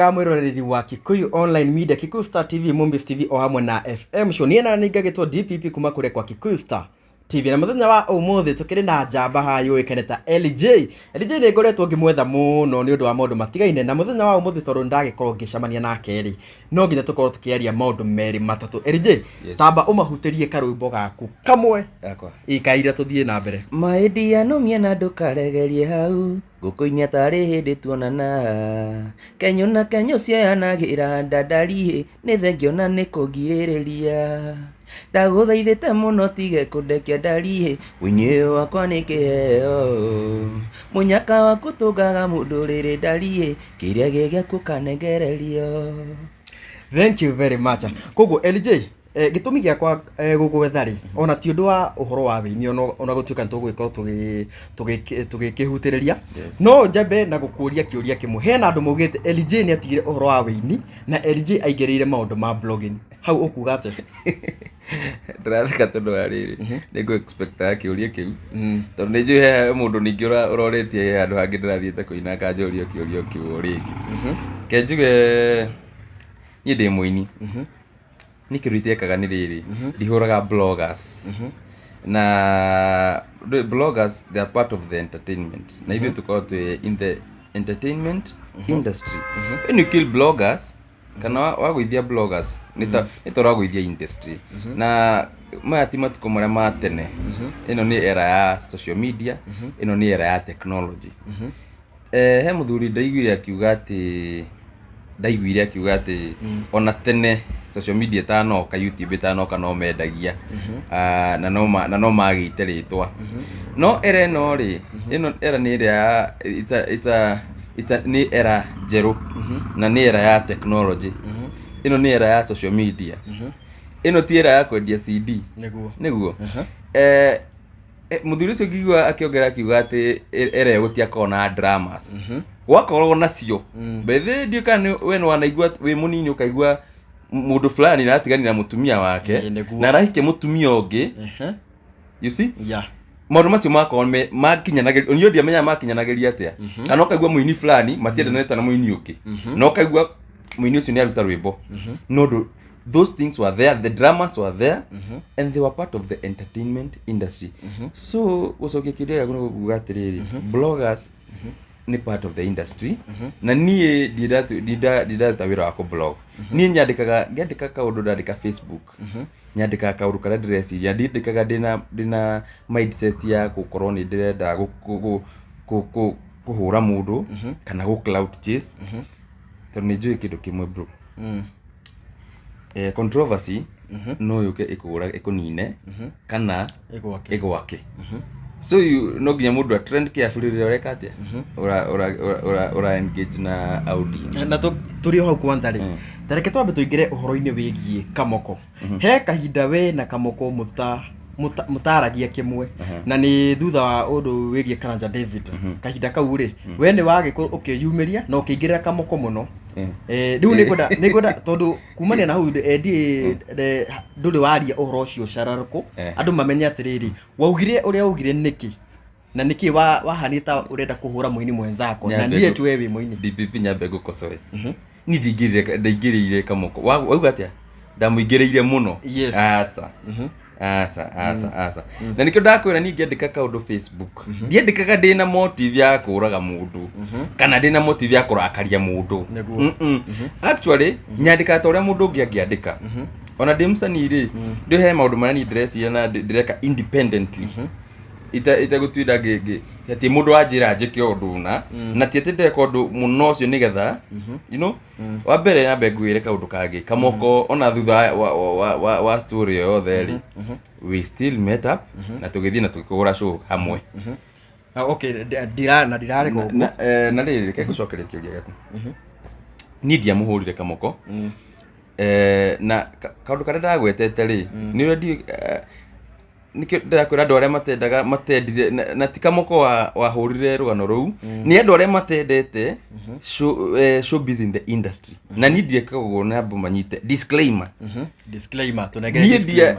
Wega mwĩroreri wa Kikuyu Online Media, Kikuyu Star TV, Mumbis TV o hamwe na FM Show. Niĩ na nĩ ngagĩtwo DPP kuma kũrĩa kwa Kikuyu Star TV. Na mũthenya wa ũmũthĩ tũkĩrĩ na njamba haha yũĩkaine ta LJ. LJ nĩ ngoretwo ngĩmwetha mũno nĩ ũndũ wa maũndũ matigaine, na mũthenya wa ũmũthĩ tondũ ndagĩkorwo ngĩcemania nake rĩ, no nginya tũkorwo tũkĩaria maũndũ merĩ matatũ. LJ, Yes. tamba ũmahutĩrie karwĩmbo gaku kamwe Gakwa. ikaira tũthiĩ na mbere. Maĩndianũmia na ndũkaregerie hau ngũkũinia tarĩ hĩndĩ tuonana kenyũ na kenyũ cioyanagĩra ndandariĩ nĩ thengio na nĩ kũngirĩrĩria ndagũthaithĩte mũno tige kũndekia ndariĩ ũini ũyũ wakwa nĩ kĩheo mũnyaka waku tũngaga mũndũ rĩrĩ ndariĩ kĩrĩa gĩ gĩaku kanengererio. Thank you very much. Koguo LJ, gĩtũmi gĩakwa gũgwetha rĩ, ona ti ũndũ wa ũhoro wa wĩini, ona gũtuĩka nĩ tũgũgĩkorwo tũgĩkĩhutĩrĩria, no njambe na gũkũria kĩũria kĩmwe. Hena andũ maugĩte LJ nĩ atigire ũhoro wa wĩini na LJ aingĩrĩire maũndũ ma blogging. Hau ũkuga atĩa? Ndĩratheka tondũ wa rĩrĩ, nĩ ngũ expectaga kĩũria kĩu tondũ nĩ njũĩ he mũndũ ningĩ ũrorĩtie he handũ hangĩ ndĩrathiĩte kũina akanjũria kĩũria kĩu o rĩngĩ. Ke njuge niĩ ndĩ mũini, niĩ kĩndũ itekaga nĩ rĩrĩ, ndihũraga bloggers na bloggers, they are part of the entertainment na ithuĩ tũkorwo twĩ in the entertainment industry. When you kill bloggers kana wagũithia bloggers, nĩ ta ũragũithia industry, na maya ti matukũ marĩa ma tene. Ĩno nĩ era ya social media, ĩno nĩ era ya technology. He mũthuri ndaiguire akiuga atĩ ona tene social media ĩtanoka, YouTube ĩtanoka, no mendagia. Ah, na no magĩte rĩtwa, no era ĩno rĩ, ĩno era nĩ ĩrĩa ya it's a, nĩ era njerũ na nĩ era ya technology. Ĩno nĩ era ya social media, ĩno ti era ya kwendia CD. Nĩguo mũthuri ũcio ngĩigua akĩongera akiuga atĩ era ĩyo gũtiakorwo na dramas, gwakorwo nacio. Bethe ndiũ kana we nĩ wanaigua wĩ mũnini ũkaigua mũndũ fulani aratiganire na mũtumia wake Nĩguo. na arahikia mũtumia ũngĩ. You see, maũndũ macio makorwo makinyanagĩria, niĩ ndiamenyaga makinyanagĩria atĩa, kana ũkaigua mũini fulani matiendanĩte na mũini ũngĩ na ũkaigua mũini ũcio nĩ aruta rwĩmbo. No ndũ those things were there, the dramas were there and they were part of the entertainment industry. So gũcokia kĩũria gĩaku nĩ kuga atĩrĩrĩ, bloggers nĩ part of the industry na niĩ ndindaruta wĩra wa kũblog. Niĩ nyandĩkaga, ngĩandĩka kaũndũ ndandĩka Facebook, nyandĩkaga kaũndũ karĩa ndĩreciria, ndindĩkaga ndĩna mindset ya gũkorwo nĩ ndĩrenda kũhũra mũndũ kana gũ clout chase, tondũ nĩ njũĩ kĩndũ kĩmwe, bro, controversy no yũke ĩkũra ĩkũnine kana Ĩgwake. Ĩgwake. So you, no nginya mũndũ a trend carefully rĩrĩa ũreka atĩa, ũra engage na audience. Na tũrĩ o hau kwanza rĩ, ta reke twambe tũingĩre ũhoro-inĩ wĩgiĩ Kamoko. He kahinda we na Kamoko mũtaragia kĩmwe, na nĩ thutha wa ũndũ wĩgiĩ Karanja David. Kahinda kau rĩ, we nĩ wagĩkorwo ũkĩyumĩria na ũkĩingĩrĩra Kamoko mũno. Rĩu nĩngwenda tondũ kumania na hau ndiĩ ndũrĩ waria ũhoro ũcio cararũkũ, andũ mamenye atĩrĩrĩ, waugire ũrĩa waugire nĩkĩ na nĩkĩ wahanĩte ta ũrenda kũhũra mũini mwenzako na Nyambe niĩ tu we wĩ mũini. DPP, nyambe ngũkocoe, niĩ ndaingĩrĩire Kamoko. Wauga atĩa? Ndamũingĩrĩire mũno? Aca, aca, aca, aca. Na nĩkĩo ndakwĩra niĩ ngĩandĩka kaũndũ Facebook, ndiandĩkaga ndĩna motive ya kũraga mũndũ kana ndĩna motive ya kũrakaria mũndũ. Actually nyandĩkaga ta ũrĩa mũndũ ũngĩ angĩandĩka. Ona ndĩ mũcanii rĩ, ndĩ he maũndũ marĩa niĩ ndĩreciria na ndĩreka independently itegũtinda ngĩ atĩ mũndũ wanjĩra njĩke ũndũ na ti atĩ ndeka ũndũ mũno ũcio nĩgetha wa mbere nyambe ngwĩre kaũndũ kangĩ. Kamoko ona thutha wa story ĩyo yothe rĩ, we still met up na tũgĩthiĩ na tũkĩgũra show hamwe. Ah, okay, ndira na ndirarega ũguo. Na rĩrĩ, reke ngũcokerie kĩũria gĩaku. Niĩ ndiamũhũrire Kamoko. Na kaũndũ karĩa ndagwetete rĩ, nĩ ũrĩa nĩkĩo ndĩrakwĩra andũ arĩa matendaga matendire na ti Kamoko wahũrire rũgano rũu, nĩ andũ arĩa matendete showbiz in the industry, na niĩ ndiekaga ũguo na andũ manyite disclaimer. Disclaimer, tũnengere Niĩ disclaimer.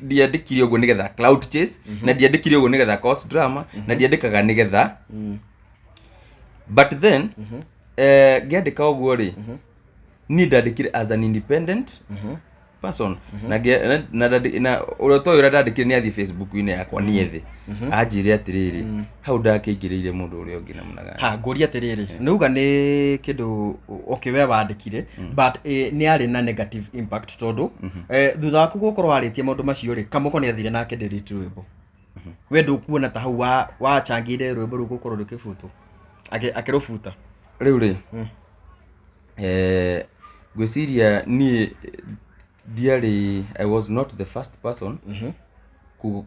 Ndiandĩkire ũguo nĩgetha clout chase, na ndiandĩkire ũguo nĩgetha cause drama, na ndiandĩkaga nĩgetha, but then Ngĩandĩka ũguo rĩ, niĩ ndandĩkire as an independent person na na ũrĩa ũtoĩ ũrĩa ndandĩkire nĩ athiĩ Facebook-inĩ yakwa niĩ thĩ anjĩre atĩrĩrĩ, hau ndakĩingĩrĩire mũndũ ũrĩa ũngĩ namna gani? Ha, ngũria atĩrĩrĩ, nĩ uga nĩ kĩndũ, okay, we wandĩkire, but nĩ arĩ na negative impact tondũ thutha waku gũkorwo warĩtie maũndũ macio rĩ, Kamũko nĩ athire nake delete rwĩmbo. We ndũkuona ta hau wachangĩire rwĩmbo rũu gũkorwo rũkĩbutwo, akĩrũbuta? Rĩu rĩ, ngwĩciria niĩ ndiarĩ, I was not the first person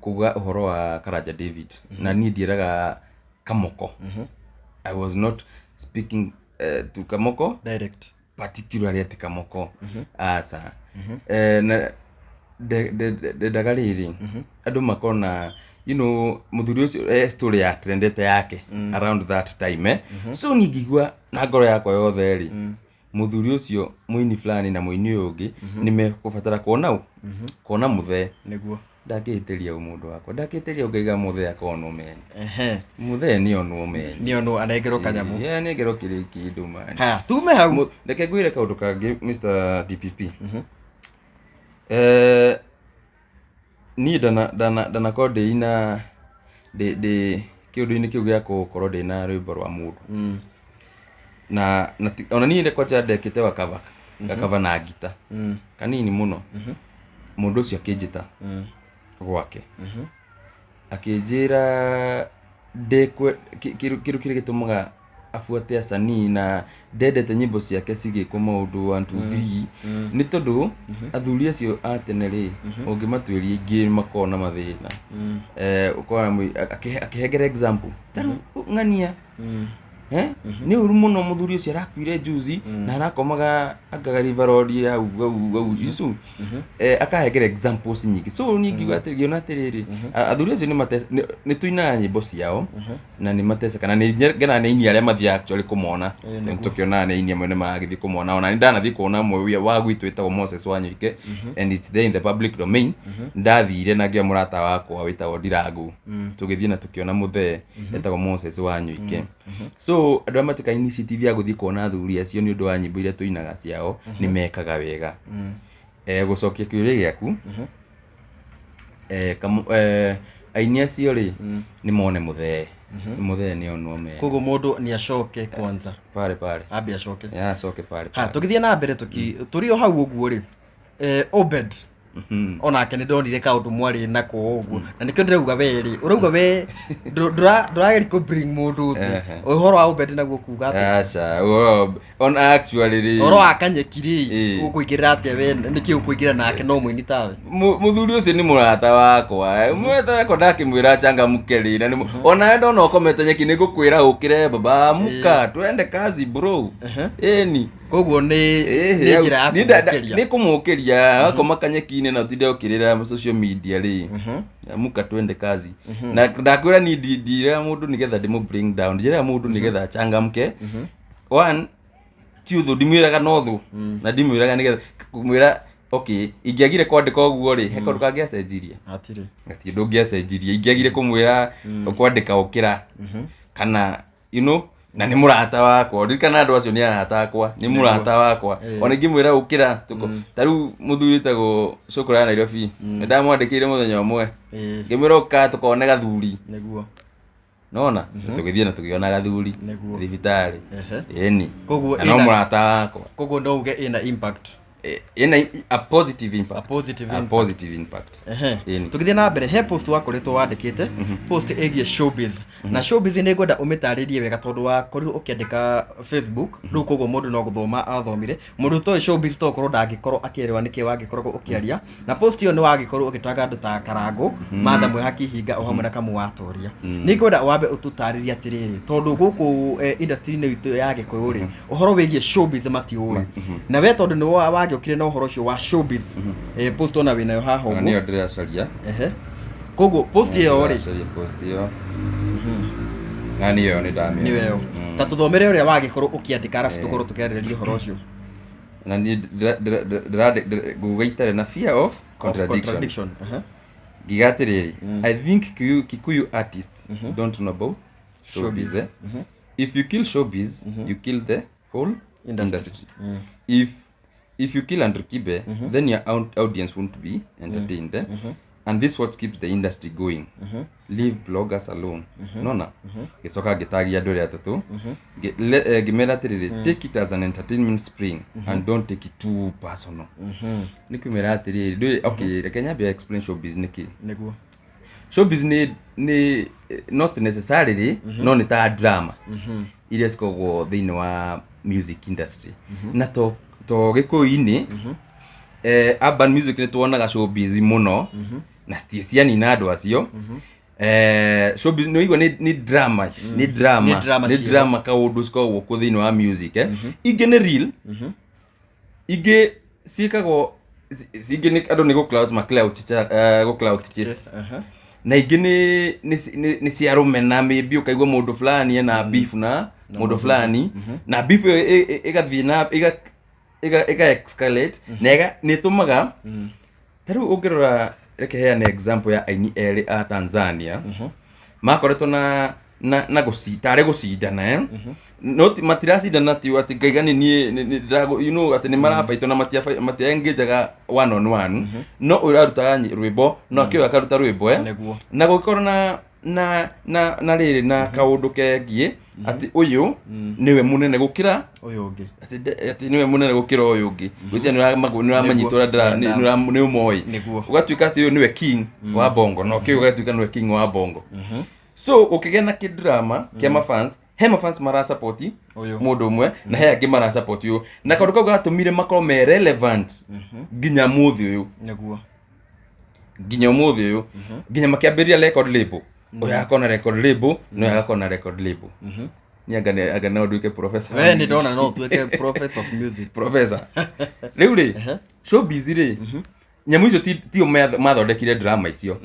kuga ũhoro wa Karanja David, na niĩ ndieraga Kamoko. I was not speaking to Kamoko direct, particularly atĩ Kamoko, aca. Na ndendaga rĩrĩ andũ makona mũthuri ũcio, story ya trendete yake around that time, so niĩ ngĩigua na ngoro yakwa yothe rĩ, mũthuri ũcio, mũini fulani na mũini ũyũ ũngĩ nĩ mekũbatara kuona ũ, kuona mũthee. Ndakĩhĩtĩria ũ mũndũ wakwa, ndakĩhĩtĩria ũngaiga mũthee akonwo mene. Mũthee nĩ onwo mene. Nĩ onwo, anengerwo kanyamũ. Yeah, anengerwo kĩrĩ kĩndũ mani. Haya, tume hau. Reke ngwĩre kaũndũ kangĩ, Mr DPP. Niĩ ndanakorwo ndĩina ndĩ kĩũndũ-inĩ kĩu gĩa gũkorwo ndĩna rwĩmbo rwa mũndũ na ona niĩ kwanja ndekĩte gakava gakava na ngita kanini mũno. Mũndũ ũcio akĩnjĩta gwake, akĩnjĩra ndekwe kĩndũ kĩrĩa gĩtũmaga abuate acanii na ndendete nyĩmbo ciake cigĩkwo maũndũ 1 2 3 nĩ tondũ athuri acio a tene rĩ, ũngĩmatuĩria ingĩ makoragwo na mathĩna. Ũkona akĩhengera example ta rĩu ng'ania. Nĩ ũru mũno, mũthuri ũcio arakuire juzi na arakomaga angaga River Road hau hau hau icu. Akahengera examples nyingĩ, so niĩ ngiuga atĩ ngĩona atĩrĩrĩ, athuri acio nĩ tũinaga nyĩmbo ciao na nĩ mateceka, na nĩ ngenaga nĩ aini arĩa mathiaga actually kũmona. Nĩ tũkĩonaga nĩ aini amwe nĩ maragĩthiĩ kũmona. Ona nĩ ndanathiĩ kuona ũmwe wa gwitũ wĩtagwo Moses Wanyoike, and it's there in the public domain. Ndathire na ngĩoya mũrata wakwa wĩtagwo Ndirangu, tũgĩthiĩ na tũkĩona mũthee etagwo Moses Wanyoike. So andũ arĩa matĩka initiative ya gũthiĩ kuona athuri acio nĩ ũndũ wa nyĩmbo iria tũinaga ciao nĩ mekaga wega. Gũcokia kĩũria gĩaku, aini acio rĩ, nĩ mone mũthee. Mũthee nĩ onwo mene. Koguo mũndũ nĩ acoke kwanza. Pale pale. Ambe acoke. Ya, acoke pale Ha. Pale. Tũgĩthiĩ na mbere, tũrĩ o hau ũguo rĩ, Obed onake nĩ ndonire kaũndũ mwarĩ nako ũguo, na nĩkĩo ndĩrauga we rĩ, ũrauga we ndũrageria kũ bring mũndũ thĩ. Ũhoro wa Obed naguo kuga atĩ Aca, on actually rĩ, ũhoro wa kanyeki rĩ, ũkũingĩrĩra atĩa we? Nĩkĩ ũkũingĩra nake no mũini tawe? Mũthuri ũcio nĩ mũrata wakwa, mũrata wakwa, ndakĩmwĩra changamke rĩ, na onawe ndona ũkomete nyeki nĩ ngũkwĩra ũkĩre, baba, muka twende kazi bro. Ĩni. Koguo nĩ njĩra ya kũmũkĩria. Nĩ kũmũkĩria, wakoma kanyeki-inĩ na ũtinde ũkĩrĩra social media rĩ, muka twende kazi. Na ndakwĩra niĩ ndiraga mũndũ nĩgetha ndĩmũ bring down, njĩraga mũndũ nĩgetha achangamke. One, ti ũthũ, ndimwĩraga no thũ, na ndimwĩraga nĩgetha kũmwĩra okay, ingĩagire kwandĩka ũguo rĩ, he kaũndũ kangĩacenjirie? Hatirĩ. Gũtirĩ ũndũ ũngĩacenjirie ingĩagire kũmwĩra kwandĩka ũkĩra kana na nĩ mũrata wakwa. Ririkana andũ acio nĩ arata akwa, nĩ mũrata wakwa. Ona ingĩmwĩra ũkĩra ta rĩu mũthuri wĩtagwo Cũkũrũ ya Nairobi, nĩ ndamwandĩkĩire mũthenya ũmwe, ngĩmwĩra ũka tũkone gathuri. Nona tũgĩthiĩ na tũgĩona gathuri thibitarĩ. Ĩni. Koguo Na no mũrata wakwa. Koguo no uge ĩna impact. Ĩna a positive impact. A positive A impact. positive impact. Ĩni. Tũgĩthiĩ na mbere, he post wakoretwo wandĩkĩte, post ĩgiĩ showbiz, na showbiz nĩ ngwenda ũmĩtarĩrie wega tondũ wakorirwo ũkĩandĩka Facebook rĩu, koguo mũndũ no gũthoma athomire. Mũndũ ũtoĩ showbiz to ũkorwo ndangĩkorwo akĩerewa nĩkĩ wangĩkoragwo ũkĩaria, na post ĩyo nĩ wagĩkorwo ũgĩtanga andũ ta Karangũ, Martha Mwĩhaki Hinga, o hamwe na Kamũ Watoria. Nĩ ngwenda wambe ũtũtarĩrie atĩrĩrĩ, tondũ gũkũ industry-inĩ itũ ya Gĩkũyũ rĩ, ũhoro wĩgiĩ showbiz matiũĩ, na we tondũ nĩ wagĩũkire na ũhoro ũcio wa showbiz, post ona wĩnayo haha Na ũguo. nĩyo ndĩracaria. Koguo post ĩyo rĩ, Ndĩracaria post ĩyo na nĩyo nĩ ndamĩona. Nĩyo ĩyo. Ta tũthomere ũrĩa wagĩkorwo ũkĩandĩka, arabu tũkorwo tũkĩarĩrĩria ũhoro ũcio. Na niĩ nguga itarĩ na fear of Of contradiction. Contradiction. Ngiga atĩrĩrĩ, I think Kikuyu artists don't know about showbiz, eh? If you kill showbiz, you kill the whole Industry. industry. If you kill Andrew Kibe, then your audience won't be entertained, eh? And this what keeps the industry going. Leave bloggers alone. Nona gĩcoka ngĩtagia andũ arĩa atatũ. Ngĩmera atĩrĩrĩ, take it as an entertainment spring and don't take it too personal. Nĩ kwĩmera atĩrĩrĩ, okay, reke nyambe explain showbiz nĩkĩ. Nĩguo. Showbiz nĩ not necessarily, no nĩ ta drama iria cikoragwo thĩinĩ wa music industry, na to gĩkũyũ-inĩ, urban music nĩ tuonaga showbiz mũno na citiĩ cianina andũ acio. Showbiz nĩ ũigua nĩ drama, nĩ drama. Nĩ drama nĩ ciĩho. Drama kaũndũ cikoragwo kuo thĩinĩ wa music, eh. Ingĩ nĩ real, ingĩ ciĩkagwo ingĩ nĩ andũ nĩ gũ clout ma clout gũ clout chase. Na ingĩ nĩ cia rũmena, maybe ũkaigua mũndũ fulani ena beef na mũndũ fulani, na beef ĩyo ĩgathiĩ na ĩga escalate na nĩ ĩtũmaga. Ta rĩu ũngĩrora, reke heane example ya aini erĩ a Tanzania makoretwo na tarĩ gũcindana, eh? No matiracindana, ti atĩ ngaiga nĩ niĩ you know atĩ nĩ marabaitwo na matiengageaga one on one, no ũyũ arutaga rwĩmbo no akĩũyũ akaruta rwĩmbo, eh? Nĩguo. Na gũgĩkorwo na rĩrĩ na kaũndũ kegiĩ atĩ ũyũ nĩwe mũnene gũkĩra ũyũ ũngĩ. Atĩ nĩwe mũnene gũkĩra ũyũ ũngĩ. Gwĩciria nĩ ũramanyita ũrĩa nĩ ũmoĩ. Nĩguo. Ũgatuĩka atĩ ũyũ nĩwe king wa bongo na ũkĩũyũ ũgatuĩka nĩwe king wa bongo. So ũkĩgĩa na kĩdrama kĩa mafans, he mafans marasupport Ũyũ. mũndũ ũmwe na he angĩ marasupport ũyũ, na kaũndũ kau gatũmire makorwo me relevant nginya mũthĩ ũyũ. Nĩguo. Nginya ũmũthĩ ũyũ, nginya makĩambĩrĩria record label, ũyũ agakorwo na record label na ũyũ agakorwo na record label. Niĩ anga no nduĩke professor wa We nĩ music. ndona no ũtuĩke prophet of music. Professor. Rĩu rĩ, showbiz rĩ, nyamũ icio tio mathondekire drama icio.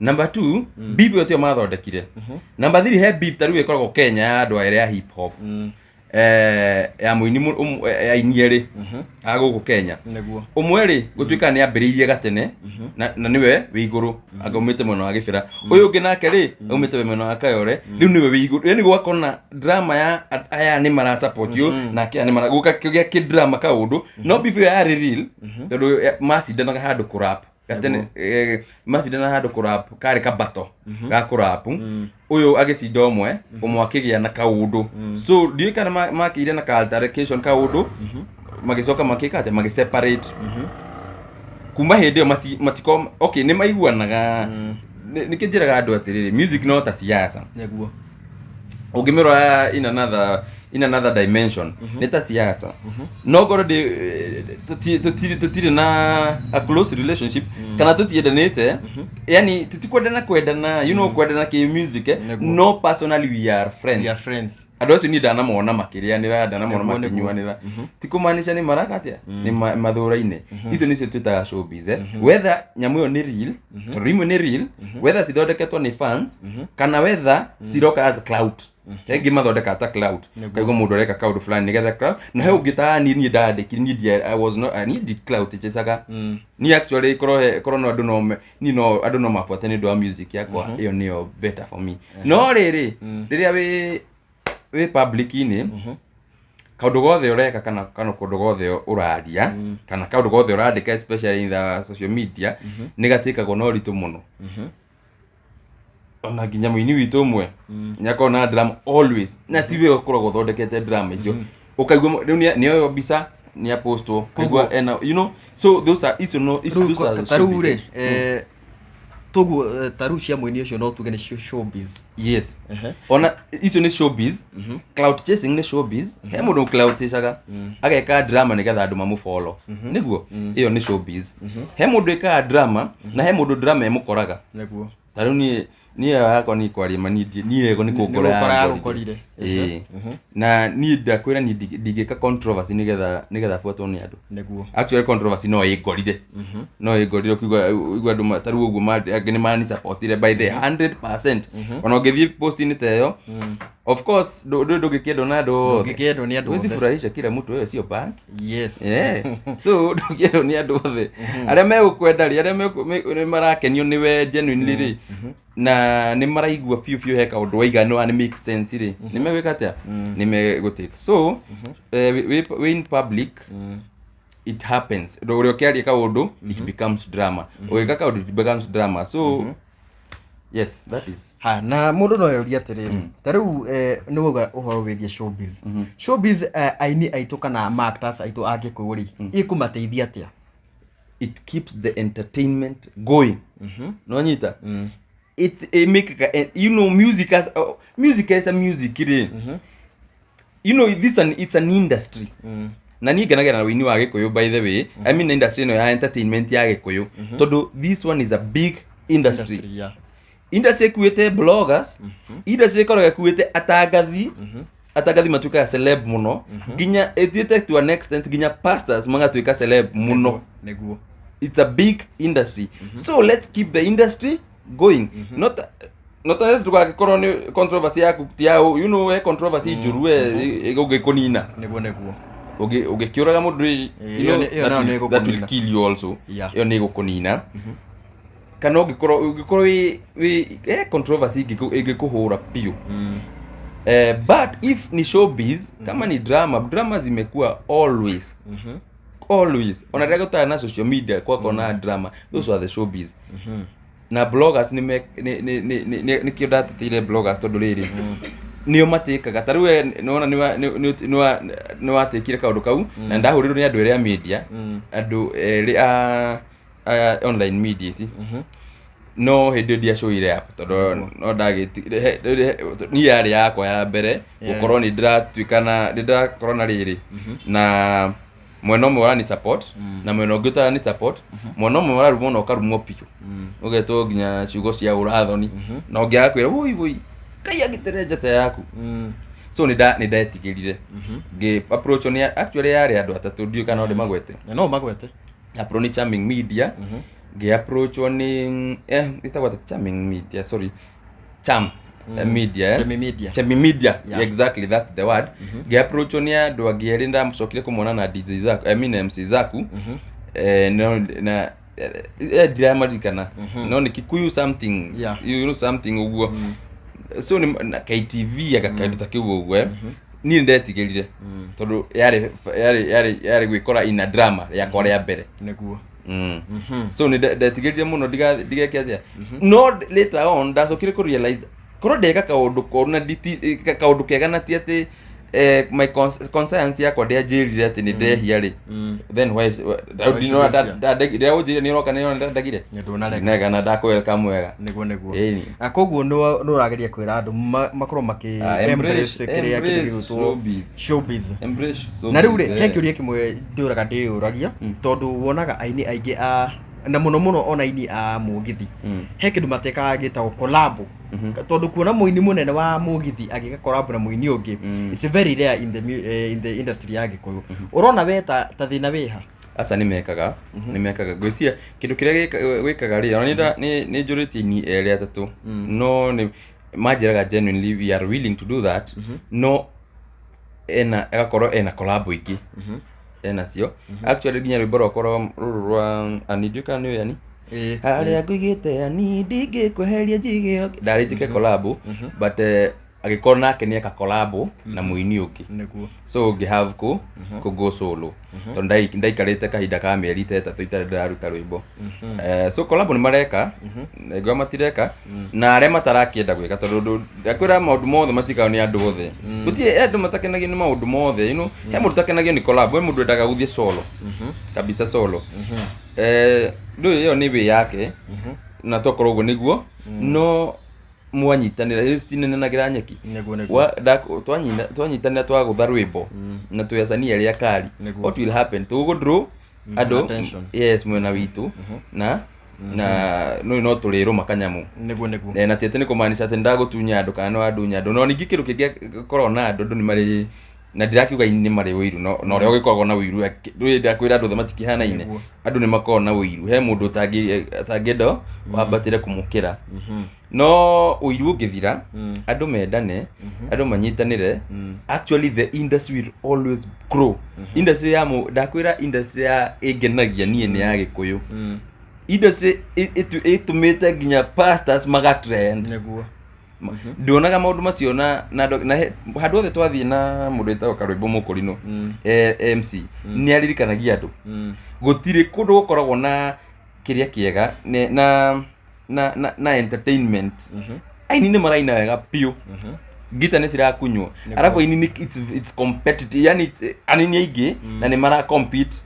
Number two, beef ĩyo tio mathondekire. Number three, he beef ta rĩu ĩkoragwo Kenya ya andũ erĩ ya hip hop, ya mũini ya aini erĩ a gũkũ Kenya. Nĩguo. Ũmwe rĩ, gũtuĩka nĩ ambĩrĩirie gatene na nĩwe wĩ igũrũ, anga aumĩte mwena wa Gĩbĩra. Ũyũ ũngĩ nake rĩ, aumĩte mwena wa Kayore, rĩu nĩwe wĩ igũrũ. Yani gũgakorwo na drama ya aya nĩ marasupport ũyũ nake aya nĩ mara gũkagĩa kĩdrama kaũndũ, no beef ĩyo yarĩ real tondũ macindanaga handũ kũrap gatene, macindanaga handũ kũrap, karĩ kabato ga kũrap, ũyũ agĩcinda ũmwe, ũmwe akĩgĩa na kaũndũ. So ndiũĩ kana makĩire na ka altercation kaũndũ, magĩcoka makĩka atĩa, magĩseparate. Kuma hĩndĩ ĩyo matiko okay, nĩ maiguanaga. Nĩkĩ njĩraga andũ atĩrĩrĩ, music no ta siasa. Nĩguo. Ũngĩmĩrora in another dimension, nĩ ta siasa. No ngorwo ndĩ tũtirĩ na a close relationship kana tũtiendanĩte, yani tũtikwendana kwendana, kwendana kĩ music, eh? Nĩguo. No personally we are friends. We are friends. Andũ acio niĩ ndanamona makĩrĩanĩra, ndanamona Nĩguo, nĩguo. makĩnyuanĩra, ti kũmaanisha nĩ maraka atĩa, nĩ mathũra-inĩ. Icio nĩcio twĩtaga showbiz, eh? Whether nyamũ ĩyo nĩ real, tondũ imwe nĩ real, whether cithondeketwo nĩ fans kana whether ciroka as clout. Kaingĩ mathondekaga ta clout. Nĩguo. Kaigua mũndũ areka kaũndũ fulani nĩgetha clout, na he ũngĩ ta niĩ ndandĩkire, niĩ I was not, niĩ ndi clout chasaga. Niĩ actually korwo no andũ no niĩ no andũ no mabuate nĩ ũndũ wa music yakwa, ĩyo nĩyo better for me. No rĩrĩ, rĩrĩa wĩ public-inĩ, kaũndũ gothe ũreka kana kũndũ gothe ũraria kana kaũndũ gothe ũrandĩka, especially in the social media, nĩ gatĩkagwo na ũritũ mũno. Ona nginya mũini witũ ũmwe nĩ akoragwo na drama always, na ti we ũkoragwo ũthondekete drama icio. Ũkaigua rĩu nĩoyo mbica nĩ apostwo, kaigua ena so those are icio no icio, those are the Ta rĩu showbiz. rĩ, toguo, ta rĩu cia mũini ũcio no tuge nĩcio showbiz. Yes, ona icio nĩ showbiz. Clout chasing nĩ showbiz. He mũndũ clout chasaga, ageka drama nĩgetha andũ mamũfollow, nĩguo ĩyo nĩ showbiz. He mũndũ ĩkaga drama na he mũndũ drama ĩmũkoraga. Nĩguo. Ta rĩu niĩ yakwa niĩ kwaria ma niĩ ego nĩ kũngora Nĩ gũkora yangorire. yagũkorire. Ĩĩ, na niĩ ndakwĩra niĩ ndingĩka controversy nĩgetha buatwo nĩ andũ. Nĩguo. Actually controversy no ĩngorire, no ĩngorire ũkĩigua ũigua andũ ta rĩu ũguo angĩ nĩ manisupportire by the 100%. Ona ũngĩthiĩ post-inĩ ta ĩyo, of course ndũngĩkĩendwo na andũ othe. Ndũngĩkĩendwo nĩ andũ Huwezi othe. furahisha kila mtu, wewe sio bank. Yes. Yeah. So ndũngĩendwo nĩ andũ othe. Arĩa megũkwenda rĩ, arĩa nĩ marakenio nĩwe genuinely rĩ, Na nĩ maraigua biũ biũ he kaũndũ waiga nĩ wa nĩ make sense rĩ, nĩ megwĩka atĩa? Nĩ megũtake. So we in public it happens. Ũrĩa ũkĩaria kaũndũ, it becomes drama. Ũgĩka kaũndũ, it becomes drama. So yes, that is. Ha, na mũndũ no eurie atĩrĩrĩ, ta rĩu nĩ wauga ũhoro wĩgiĩ showbiz. Showbiz, aini aitũ kana ma actors aitũ a Gĩkũyũ rĩ, ĩkũmateithia atĩa? It keeps the entertainment going. No nyita it make music as music as a music rĩ, this an, it's an industry. Na niĩ ngenagĩra na wĩini wa Gĩkũyũ, by the way. I mean, industry ĩno ya entertainment ya Gĩkũyũ, tondũ this one is a big industry. Industry, yeah. Industry ĩkuĩte bloggers, industry ĩkoragwo ĩkuĩte atangathi. Atangathi matuĩkaga celeb mũno, nginya ĩthiĩte to an extent nginya pastors magatuĩka celeb mũno. It's a big industry, so let's keep the industry going. Not unless ndũgagĩkorwo nĩ controversy yaku ti ya he controversy njũru we ĩgũgĩkũnina. Nĩguo nĩguo. Ũngĩkĩũraga mũndũ you Ĩyo nayo nĩ that will ĩgũkũnina. kill you also. Ĩyo nĩ ĩgũkũnina. Kana ũngĩkorwo wĩ controversy ĩngĩkũhũra biũ. But if ni showbiz, kama ni drama, drama zimekuwa always, always. Ona rĩrĩa gũtarĩ na social media, kwakorwo na drama. Those were the showbiz. Na bloggers nĩ nĩkĩo ndateteire bloggers, tondũ rĩrĩ nĩo matĩkaga. Ta rĩu we nĩwona nĩwatĩkire kaũndũ kau, na ndahũrĩrwo nĩ andũ erĩ a media, andũ erĩ a online media ici. No hĩndĩ ĩyo ndiacũire up, tondũ no ndagĩti niĩ yarĩ yakwa ya mbere gũkorwo nĩ ndĩratuĩka na nĩ ndĩrakorwo na rĩrĩ, na mwena ũmwe ũrani support na mwena ũngĩ ũtarani support. Mwena ũmwe ũrarumwo na ũkarumwo biũ, ũgetwo nginya ciugo cia ũrathoni, na ũngĩ agakwĩra, "Woi woi, Ngai agitĩre njata yaku." So nĩ ndetigĩrire ngĩ approach nĩ actually yarĩ andũ atatũ, ndiũĩ kana no ndĩmagwete. No magwete. Approach nĩ Charming Media, ngĩ approach nĩ ĩtagwo atĩa? Charming Media, sorry, Charm Media, eh? Chemi Media. Chemi Media. Yeah. Exactly, that's the word. Ngĩ approach nĩ andũ angĩ erĩ, ndamũcokire kũmona na DJ Zaku, I mean MC Zaku. No na ndiramarikana, no nĩ Kikuyu something, something ũguo. So nĩ na KTV aka kaũndũ ta kĩu ũguo. Niĩ nĩndetigĩrire tondũ yarĩ gwĩkora ina drama rĩakwa rĩa mbere. So nĩ ndetigĩrire mũno ndigeke atĩa. No later on ndacokire kũ realize korwo ndeka kaũndũ koru na kaũndũ kega, na ti atĩ my conscience yakwa ndĩanjĩrire atĩ nĩ ndehia rĩ, then why ndĩraũnjĩrire nĩ ũroka nĩ ndagire. Ndũnarega. Nega na ndakũ welcome wega. Nĩguo nĩguo. Ĩni. Na koguo nĩ ũrageria kwĩra andũ makorwo makĩ Ah, embrace kĩrĩa embrace kĩndũ gĩgwĩtwo showbiz. showbiz. Embrace Na rĩu rĩ, showbiz, he kĩũria kĩmwe ndĩũraga ndĩyũragia, tondũ wonaga aini aingĩ a na mũno mũno ona aini a mũgithi, he kĩndũ matekaga gĩtagwo collab, tondũ kuona mũini mũnene wa mũgithi agĩka collab na mũini ũngĩ, it's very rare in the industry ya Gĩkũyũ. Ũrona we ta thĩna wĩha? Aca, nĩ mekaga, nĩ mekaga. Ngwĩciria kĩndũ kĩrĩa gwĩkaga rĩ, ona nĩ njũrĩtie ini erĩ atatũ, no nĩ manjĩraga genuinely, "We are willing to do that," no ena agakorwo ena collab ingĩ ena cio. Actually nginya rwĩmbo rwakwa rwa rũrũ rwa ani, ndiũĩ kana nĩ ũĩ ani harĩa ngũigĩte ani ndingĩkweheria njige ndarĩ njĩke collab, but agĩkorwo nake nĩ eka collab na mũini ũngĩ. So ngĩ have kũ go solo, tondũ ndaikarĩte kahinda ka mĩeri ta 3 itarĩ ndĩraruta rwĩmbo. So collab nĩ mareka, ngwa matireka na arĩa matarakĩenda gwĩka, tondũ ndakwĩra maũndũ mothe matikaga nĩ andũ othe. Gũtirĩ andũ matakenagio nĩ maũndũ mothe. He mũndũ ũtakenagio nĩ collab, he mũndũ wendaga gũthiĩ solo kabisa, solo. Rĩu ĩyo nĩ wĩ yake, na tokorwo ũguo nĩguo no mwanyitanĩra rĩu citinenanagĩra nyeki. Nĩguo nĩguo. Twanyitanĩra twagũtha rwĩmbo na twĩ acanii arĩa akari, what will happen, tũgũ draw andũ Attention. Yes, mwena witũ na no tũrĩrũma kanyamũ. Nĩguo nĩguo. Na ti atĩ nĩ kũmaanisha atĩ nĩndagũtunya andũ kana nĩwandunya andũ. No ningĩ kĩndũ kĩngĩ koragwo na andũ nĩ marĩ na ndirakiuga nĩ marĩ ũiru, no ũrĩa ũgĩkoragwo na ũiru ndũĩ, ndakwĩra andũ othe matikĩhanaine. Andũ nĩ makoragwo na ũiru, he mũndũ ũtangĩenda wambatĩre kũmũkĩra. No ũiru ũngĩthira, andũ mendane, andũ manyitanĩre, actually the industry will always grow. Industry ya ndakwĩra industry ya ĩngenagia niĩ nĩ ya Gĩkũyũ. Industry ĩtũmĩte nginya pastors magatrend. Nĩguo. Ndionaga maũndũ macio na handũ hothe twathiĩ na mũndũ wĩtagwo Karwĩmbo Mũkũrinũ, MC, nĩ aririkanagia andũ gũtirĩ kũndũ gũkoragwo na kĩrĩa kĩega na entertainment. Aini nĩ maraina wega biũ, ngita nĩ cirakunywo, arabu aini nĩ it's competitive, yani anini aingĩ na nĩ mara compete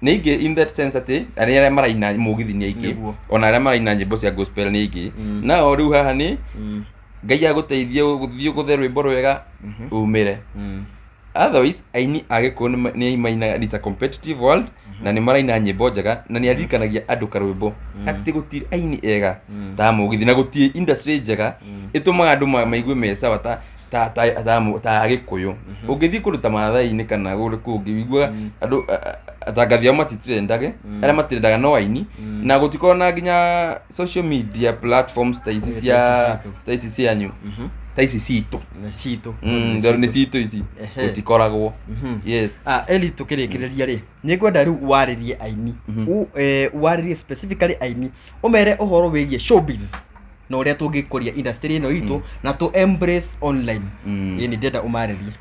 nĩ aingĩ in that sense atĩ arĩa maraina mũgithi nĩ aingĩ, ona arĩa maraina nyĩmbo cia gospel nĩ aingĩ. Nao rĩu haha nĩ Ngai agũteithie gũthiĩ gũthe rwĩmbo rwega umĩre. Otherwise aini a Gĩkũyũ nĩ mainaga, it's a competitive world, na nĩ maraina nyĩmbo njega, na nĩ aririkanagia andũ karwĩmbo atĩ gũtirĩ aini ega ta mũgithi na gũtirĩ industry njega ĩtũmaga andũ maigue me sawa ta Gĩkũyũ. Ũngĩthiĩ kũndũ ta Maathai-inĩ kana kũndũ kũngĩ, ũiguaga andũ atangathi ao matitrendage, arĩa matrendaga no aini, na gũtikorwo na nginya social media platforms ta ici cia Ta ici citũ. Ta ici cianyu, ta ici citũ. Nĩ citũ. Tondũ nĩ citũ ici. Gũtikoragwo, yes. Ah, Eli, tũkĩrĩkĩrĩria rĩ, nĩ ngwenda rĩu warĩrie aini. Warĩrie specifically aini, ũmere ũhoro wĩgiĩ showbiz na ũrĩa tũngĩkũria industry ĩno itũ na tũ embrace online. Ĩ nĩ ndĩrenda ũmarĩrie.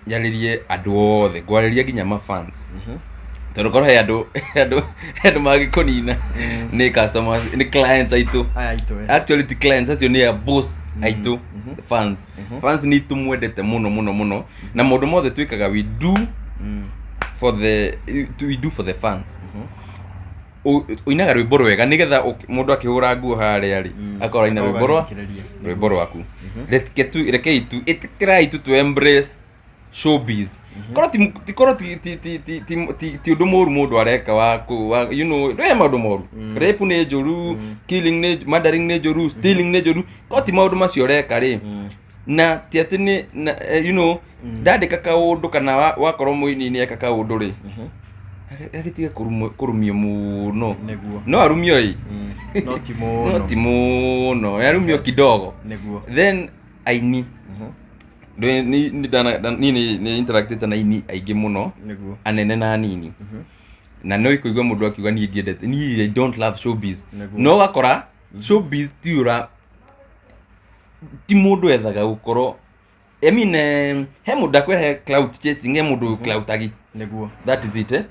Njarĩrie andũ othe, ngwarĩria nginya mafans, tondũ korwo he andũ mangĩkũnina nĩ customers, nĩ clients aitũ. Aya aitũ, eh. Actually ti clients acio, nĩ a boss aitũ, fans. Fans nĩ tũmwendete mũno mũno mũno, na maũndũ mothe twĩkaga, we do for the fans. Ũinaga rwĩmbo rwega nĩgetha mũndũ akĩhũra nguo harĩa rĩ, akorwo aina Ũgagĩthikĩrĩria. rwĩmbo rwaku. Rekei tu ĩtĩkĩrai tu embrace showbiz. Korwo ti korwo ti ti ti ti ti ti ti ũndũ mũru mũndũ areka wa ndũhe maũndũ moru. Rape nĩ njũru, killing nĩ, murdering nĩ njũru, stealing nĩ njũru. Korwo ti maũndũ macio ũreka rĩ, na ti atĩ nĩ na, ndandĩka kaũndũ kana wakorwo mũini nĩ eka kaũndũ rĩ, agĩtige kũrumio mũno. No arumio ĩ. No ti mũno. No ti mũno, arumio kidogo. Then aini, niĩ nĩ interactĩte na aini aingĩ mũno, anene na anini, na no ikũigua mũndũ akiuga, "Niĩ ndiendete, niĩ I don't love showbiz." No ũgakora showbiz ti ũra ti mũndũ ethaga gũkorwo, I mean, he mũndũ akwĩra he clout chasing, he mũndũ cloutagi. That is it, eh?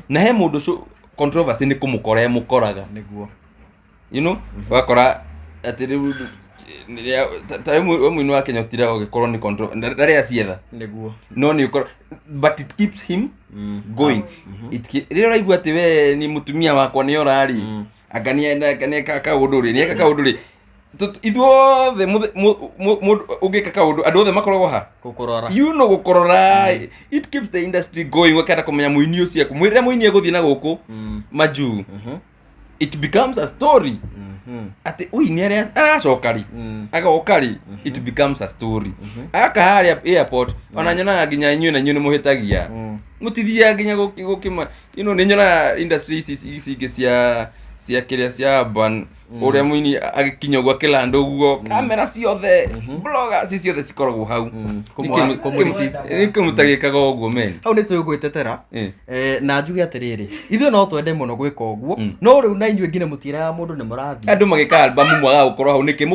Na he mũndũ controversy nĩ kũmũkora ĩmũkoraga. Ũgakora atĩ rĩu ta rĩu we mũini wa Kenya ũtiraga ũgĩkorwo nĩ ndarĩ acietha. No nĩ ũkora, but it keeps him going. Rĩrĩa ũraigua atĩ we ni mũtumia wakwa nĩ orarĩ anga nĩeka kaũndũ rĩ, nĩeka kaũndũ rĩ, ithuothe mũndũ ũngĩka kaũndũ, andũ othe makoragwo ha Gũkũrora. Gũkũrora. It keeps the industry going. Ũkenda kũmenya mũini ũcio rĩrĩa mũini egũthiĩ na gũkũ majuu, it becomes a story atĩ ũi nĩ arĩa aracoka rĩ, agoka rĩ, it becomes a story. Aka harĩa airport, ona nyonaga nginya inyuĩ na inyuĩ nĩ mũhĩtagia, mũtithiaga nginya gũkĩma nĩ nyonaga industry ici ingĩ cia kĩrĩa cia urban, ũrĩa mũini agĩkinya ũguo, akĩlanda ũguo, kamera ciothe, bloggers ciothe cikoragwo hau. Kũmũ- Nĩkĩ mũtagĩkaga ũguo men? Hau nĩ tũgwĩtetera. Na njuge atĩrĩrĩ, ithuĩ no twende mũno gwĩka ũguo, no rĩu na inyuĩ nginya mũtiĩraga mũndũ nĩ mũrathiĩ. Andũ magĩka albamu mwagaga gũkorwo hau nĩkĩ?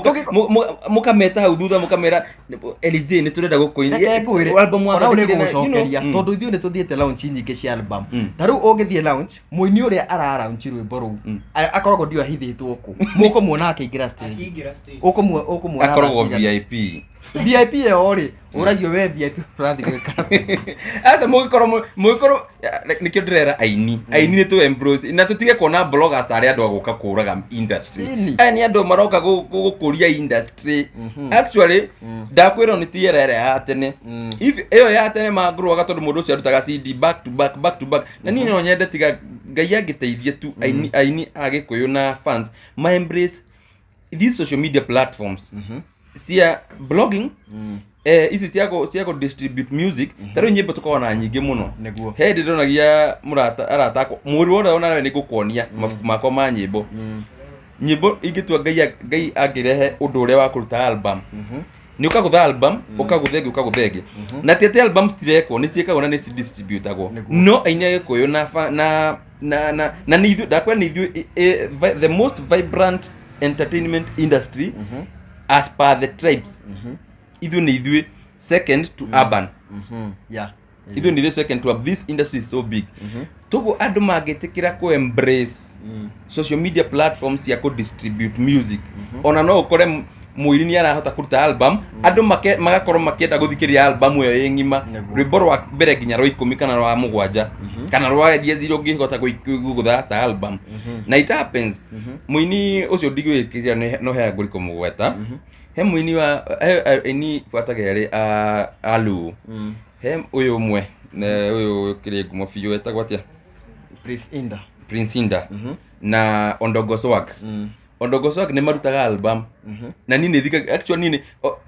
Mũkameta hau thutha, mũkamera LJ nĩ tũrenda gũkũinia Reke ngwĩre, album ona hau nĩ wathondekire ngũgũcokeria, tondũ ithuĩ nĩ tũthiĩte launch nyingĩ cia album. Ta rĩu ũngĩthiĩ launch, mũini ũrĩa ara launch rwĩmbo rũu akoragwo ndio ahithĩtwo kũ mũkũmuona akĩingĩra stage. Akĩingĩra stage. Ũkũmuona Akoragwo thaa cigana. VIP. VIP ĩyo rĩ, ũragio we VIP ũrathiĩ gwĩka atĩa? Aca, mũgĩkorwo nĩkĩo ndĩrera aini, aini nĩ tũ embrace na tũtige kuona bloggers tarĩ andũ a gũka kũraga industry. Ĩni. Aya nĩ andũ maroka gũkũria industry. Actually ndakwĩrwo nĩ ti era ĩrĩa ya tene. If ĩyo ya tene mangũrwaga tondũ mũndũ ũcio arutaga CD back to back, back to back, na niĩ no nyende tiga Ngai angĩteithie tu aini a Gĩkũyũ na fans ma embrace these social media platforms cia blogging, ici cia kũ distribute music. Ta rĩu nyĩmbo tũkoragwo na nyingĩ mũno. He hĩndĩ ndĩronagia mũrata arata akwa mwĩrĩ wothe, ona we nĩ ngũkuonia mabuku makwa ma nyĩmbo. Nyĩmbo ingĩtua Ngai angĩrehe ũndũ ũrĩa wa kũruta album. Nĩ ũkagũtha album, ũkagũtha ĩngĩ, ũkagũtha ĩngĩ. Na ti atĩ album citirekwo, nĩ ciĩkagwo na nĩ cidistributagwo. No aini a Gĩkũyũ na fa- na na na na nĩ ithuĩ, ndakwĩra nĩ ithuĩ the most vibrant entertainment industry as per the tribes. Ithuĩ nĩ ithuĩ second to urban. Ithuĩ nĩ ithuĩ second to urban. This industry is so big. Toguo andũ mangĩtĩkĩra kũ embrace social media platforms cia kũ distribute music, ona no ũkore mũini nĩ arahota kũruta album, andũ magakorwo makĩenda gũthikĩrĩria album ĩyo ĩ ng'ima, rwĩmbo rwa mbere nginya rwa 10 kana rwa 7 kana rwa iria iria ũngĩhota gũgũtha ta album. Na it happens. Mũini ũcio ndigwĩkĩria no he ngũri kũmũgweta, he mũini wa he aini buataga erĩ a Aluo, he ũyũ ũmwe ũyũ ũkĩrĩ ngumo biũ etagwo atĩa? Prince Inda. Prince Inda na Ondogo Swag. Ondogo Swag nĩ marutaga album na niĩ nĩ thikaga, actually niĩ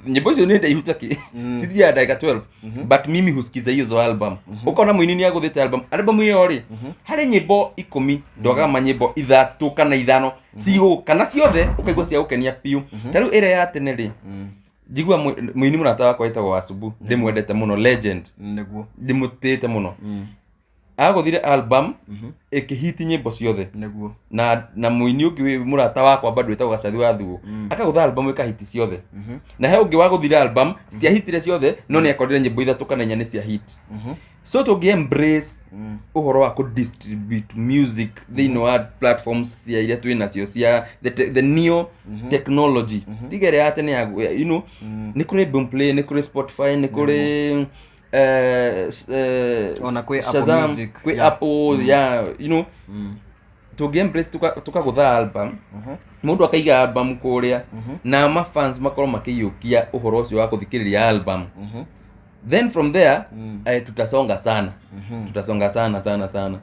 nyĩmbo icio nĩ ndaihu takĩ, cithiaga ndagĩka 12, but mimi husikiza hizo album. Ũkona mũini nĩ agũthĩte album, album ĩyo rĩ, harĩ nyĩmbo 10, ndwagaga manyĩmbo 3 kana 5 cigũ kana ciothe ũkaigua cia gũkenia biũ. Ta rĩu ĩrĩa ya tene rĩ, njigua mũini mũrata wakwa wĩtagwo Wasubu, ndĩmwendete mũno, legend, ndĩmũtĩĩte mũno, agũthire album ĩkĩhiti nyĩmbo ciothe. Na mũini ũngĩ wĩ mũrata wakwa bado wĩtagwo Gacathi wa Thuo, akagũtha album ĩkahiti ciothe. Na he ũngĩ wagũthire album citiahitire ciothe, no nĩ akorire nyĩmbo 3 kana 4 nĩ cia hit. So tũngĩ embrace ũhoro wa kũ distribute music thĩinĩ wa platforms cia iria twĩ nacio cia the new technology, tiga ĩrĩa ya tene ya, nĩ kũrĩ Boomplay, nĩ kũrĩ Spotify, nĩ kũrĩ Ona kwĩ Apple Shazam, Music, kwĩ Apple, yeah, tũngĩ embrace tukagũtha album, mũndũ akaiga album kũrĩa na mafans makorwo makĩiyũkia ũhoro ũcio wa gũthikĩrĩria album, then from there tutasonga sana, tutasonga sana sana sana,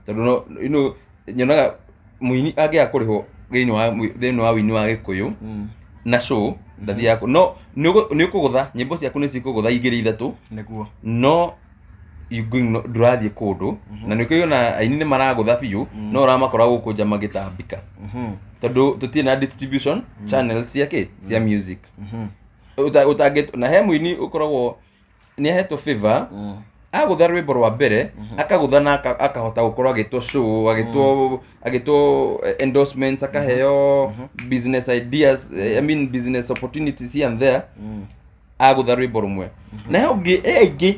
tondũ no nyonaga mũini angĩaga kũrĩhwo thĩinĩ wa wĩini wa Gĩkũyũ na show ndathiaga no nĩ ũkũgũtha nyĩmbo ciaku, nĩ cikũgũtha 2 3, no you going no, ndũrathiĩ kũndũ. Na nĩ ũkĩona aini nĩ maragũtha biũ, no ũramakora gũkũ nja magĩtambĩka tondũ tũtirĩ na distribution channels cia kĩ cia music. Ũtangĩ na he mũini ũkoragwo nĩ ahetwo favor, agũtha rwĩmbo rwa mbere, akagũtha na akahota gũkorwo agĩtwo show, agĩtwo endorsements, akaheo business ideas, I mean business opportunities here and there, agũtha rwĩmbo rũmwe. Na he ũngĩ, he aingĩ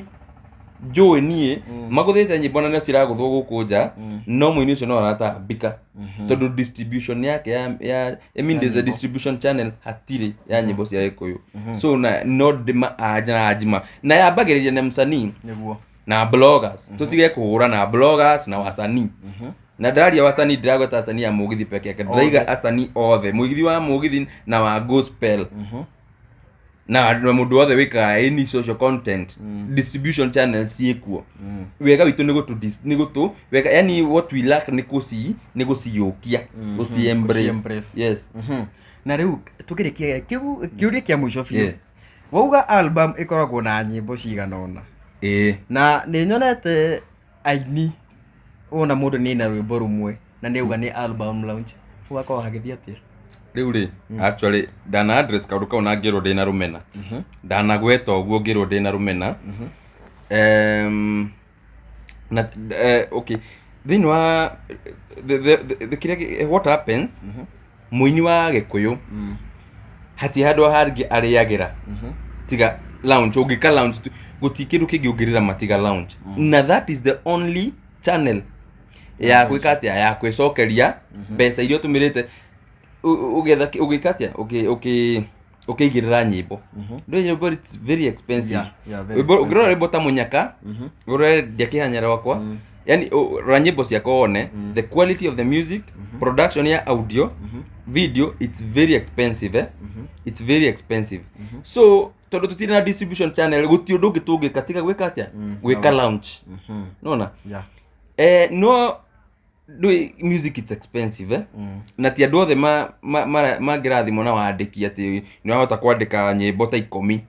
njũĩ niĩ magũthĩte nyĩmbo na nĩo ciragũthwo gũkũ nja, no mũini ũcio no aratambĩka tondũ distribution yake ya I mean the distribution channel hatirĩ ya nyĩmbo cia Gĩkũyũ. So na no ndĩma anja na njima na yambagĩrĩria na msanii na bloggers. Tũtige kũhũra na bloggers na wasanii. Na ndaria wasanii, ndĩragweta wasanii a mũgithi peke yake, ndĩraiga asanii othe, mũgithi wa mũgithi na wa gospel na mũndũ wothe wĩkaga any social content, distribution channels ciĩkuo. Wega witũ nĩ gũtũ nĩ gũtũ wega, yani what we lack nĩ kũci nĩ gũciyũkia, gũci embrace. Gũci-embrace. Yes. Na rĩu tũkĩrĩkia kĩũria kĩa mũico biũ, wauga album ĩkoragwo na nyĩmbo cigana ũna, na nĩ nyonete aini wona mũndũ nĩ na rwĩmbo rũmwe na nĩ auga nĩ album launch, ũgakorwo hagĩthiĩ atĩa? Rĩu rĩ, actually ndana address kaũndũ kau na ngĩrwo ndĩna rũmena. Ndanagweta ũguo ngĩrwo ndĩna rũmena. Na okay, thĩinĩ wa the kĩrĩa what happens, mũini wa Gĩkũyũ hatirĩ handũ hangĩ arĩagĩra tiga launch. Ũngĩka launch gũtirĩ kĩndũ kĩngĩ ũngĩrĩra matiga launch, na that is the only channel ya gwĩka atĩa, ya kwĩcokeria mbeca iria ũtũmĩrĩte ũgĩetha ũgĩka atĩa, ũkĩigĩrĩra nyĩmbo. Ndũĩ nyĩmbo, it's very expensive. Yeah, very. Ũngĩrora rwĩmbo ta Mũnyaka, ũrore Ndiakĩhanya rwakwa, yani rora nyĩmbo ciakwa wone the quality of the music production ya audio, video, it's very expensive, eh? It's very expensive. So tondũ tũtirĩ na distribution channel, gũtirĩ ũndũ ũngĩ tũngĩka tiga gwĩka atĩa, gwĩka launch, nona. No. Ndũĩ music it's expensive, eh? Na ti andũ othe mangĩrathimwo na wandĩki atĩ nĩ wahota kwandĩka nyĩmbo ta 10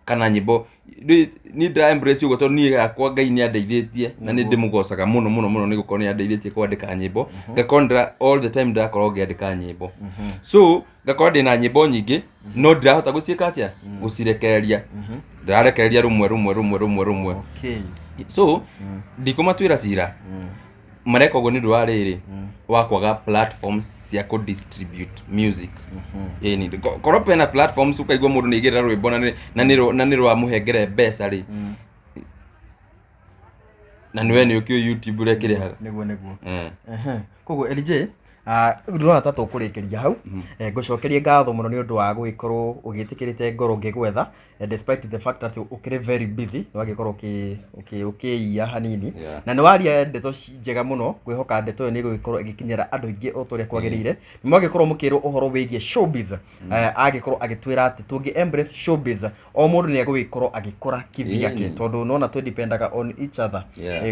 kana nyĩmbo. Ndũĩ niĩ ndĩra embrace ũguo tondũ niĩ yakwa Ngai nĩ andeithĩtie na nĩ ndĩmũgocaga mũno mũno mũno nĩ gũkorwo nĩ andeithĩtie kwandĩka nyĩmbo, ngakorwo ndĩra all the time ndĩrakorwo ngĩandĩka nyĩmbo, so ngakorwo ndĩna nyĩmbo nyingĩ no ndirahota gũciĩka atĩa, gũcirekereria. Ndĩrarekereria rũmwe rũmwe rũmwe rũmwe rũmwe. So ndikũmatuĩra cira, mareka ũguo nĩ ũndũ wa rĩrĩ wa kwaga platforms cia kũ distribute music. Ĩni korwo pena platforms ũkaigua mũndũ nĩ aigĩrĩra rwĩmbo na nĩ rwamũhengere mbeca rĩ, na nĩwe nĩ ũkĩũĩ YouTube ũrĩa kĩrĩhaga. Nĩguo, nĩguo. Koguo LJ, ndĩrona ta tũkũrĩkĩria hau. Ngũcokerie ngatho mũno nĩ ũndũ wa gũgĩkorwo ũgĩtĩkĩrĩte ngoro ngĩgwetha, despite the fact that ũkĩrĩ very busy, nĩ wagĩkorwo ũkĩia hanini. Na nĩ waria ndeto njega mũno. Ngwĩhoka ndeto ĩyo nĩ ĩgũgĩkorwo ĩgĩkinyĩra andũ aingĩ o ta ũrĩa kwagĩrĩire. Nĩ mwagĩkorwo mũkĩrwo ũhoro wĩgiĩ showbiz. Agĩkorwo agĩtwĩra atĩ tũngĩ embrace showbiz, o mũndũ nĩ egũgĩkorwo agĩkũra kivyake, tondũ nona twĩ dependaga on each other.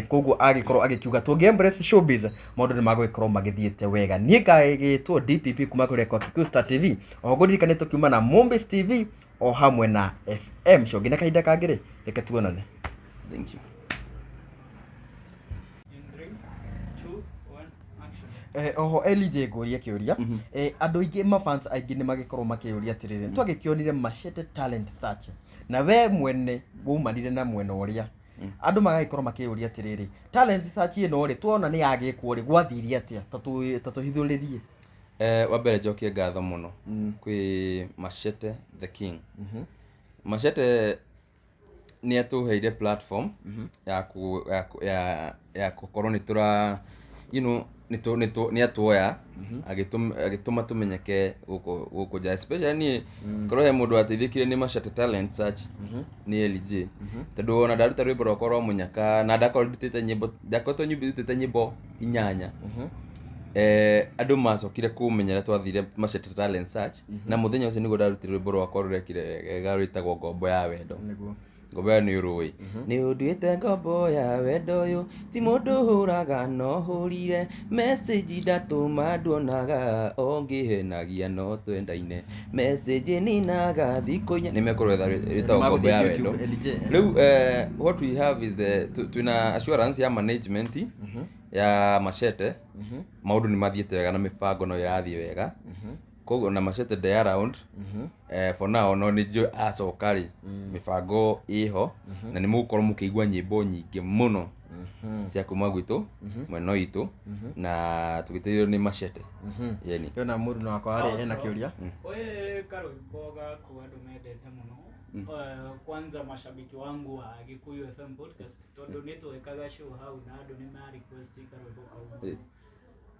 Koguo agĩkorwo agĩkiuga tũngĩ embrace showbiz, maũndũ nĩ magũgĩkorwo magĩthiĩte wega. Niĩ ngagĩtwo DPP kuma kũrĩa kwa Kikuyu Star TV. Oho ngũririkane tũkiuma na Mombis TV o hamwe na FM Show. Nginya kahinda kangĩ rĩ, reke tuonane. Thank you. In three, two, one, action. Oho LJ, ngũrie kĩũria. Andũ aingĩ, mafans aingĩ nĩ magĩkorwo makĩũria atĩrĩrĩ, twagĩkĩonire Machete Talent Search na we mwene waumanire na mwena ũrĩa andũ magagĩkorwo makĩũria atĩrĩrĩ, talent search ĩno rĩ, tuona nĩ yagĩkwo rĩ, gwathirie atĩa? Ta tũhithũrĩrie. Wa mbere njokie ngatho mũno kwĩ Machete the King. Machete nĩ atũheire platform ya gũkorwo nĩ tũra nĩ atuoya agĩtũma tũmenyeke gũkũ nja, especially niĩ. Korwo he mũndũ wateithĩkire nĩ Machete Talent Search nĩ LJ, tondũ ona ndaruta rwĩmbo rwakwa rwa mũnyaka na ndakorwo ndutĩte nyĩmbo, ndakoretwo ndutĩte nyĩmbo 8. Andũ macokire kũmenya rĩrĩa twathire Machete Talent Search, na mũthenya ũcio nĩguo ndarutire rwĩmbo rwakwa rũrekire wega rwĩtagwo Ngombo ya Wendo. Ngombo ĩyo nĩ ũrũĩ nĩ ũnduĩte ngombo ya wendo ũyũ, ti mũndũ hũraga no hũrire message ndatũma nduonaga, o ngĩhenagia no twendaine, message ninaga thikũ 4 nĩ mekũrwetha rwĩtagwo Ngombo ya Magũthiĩ Wendo. YouTube, LJ. Rĩu what we have is the twĩna assurance ya management ya Machete, maũndũ nĩ mathiĩte wega na mĩbango no ĩrathiĩ wega, koguo na Machete ndĩ around for now, no nĩ njũĩ acoka rĩ, mĩbango ĩho na nĩ mũgũkorwo mũkĩigua nyĩmbo nyingĩ mũno cia kuma gwitũ mwena witũ na tũgĩteithio nĩ Machete yeni. Ndĩrona mũndũ wakwa rĩ ena kĩũria. We karwĩmbo gaku andũ mendete mũno. Kwanza mashabiki wangu wa Gikuyu FM podcast, tondũ nĩ twekaga show hau na andũ nĩ ma request karwĩmbo kau mũno.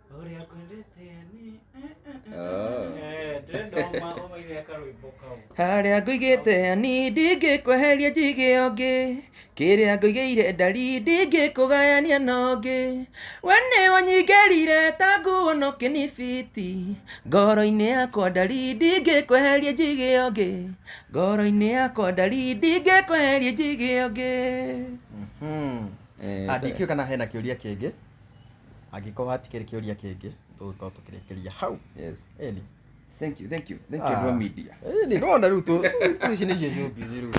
Ũrĩa kwendete nĩ ndĩrenda ũmaine karwĩmbo kau. Harĩa ngũigĩte ani ndingĩkweheria njige ũngĩ, kĩrĩa ngũigĩire ndari ndingĩkũgayania na ũngĩ, we nĩ wanyingĩrire ta nguo no kĩnibiti ngoro-inĩ yakwa, ndari ndingĩkweheria njige ũngĩ, ngoro-inĩ yakwa ndari ndingĩkweheria njige ũngĩ. Ndikĩũĩ kana hena kĩũria kĩngĩ. Angĩkorwo hatikĩrĩ kĩũria kĩngĩ, tũgũkorwo tũkĩrĩkĩria hau. Yes. Ĩni. Thank you, thank you, thank you. Andũ a media. Ĩni, nĩwona rĩu ici nĩcio showbiz rĩu.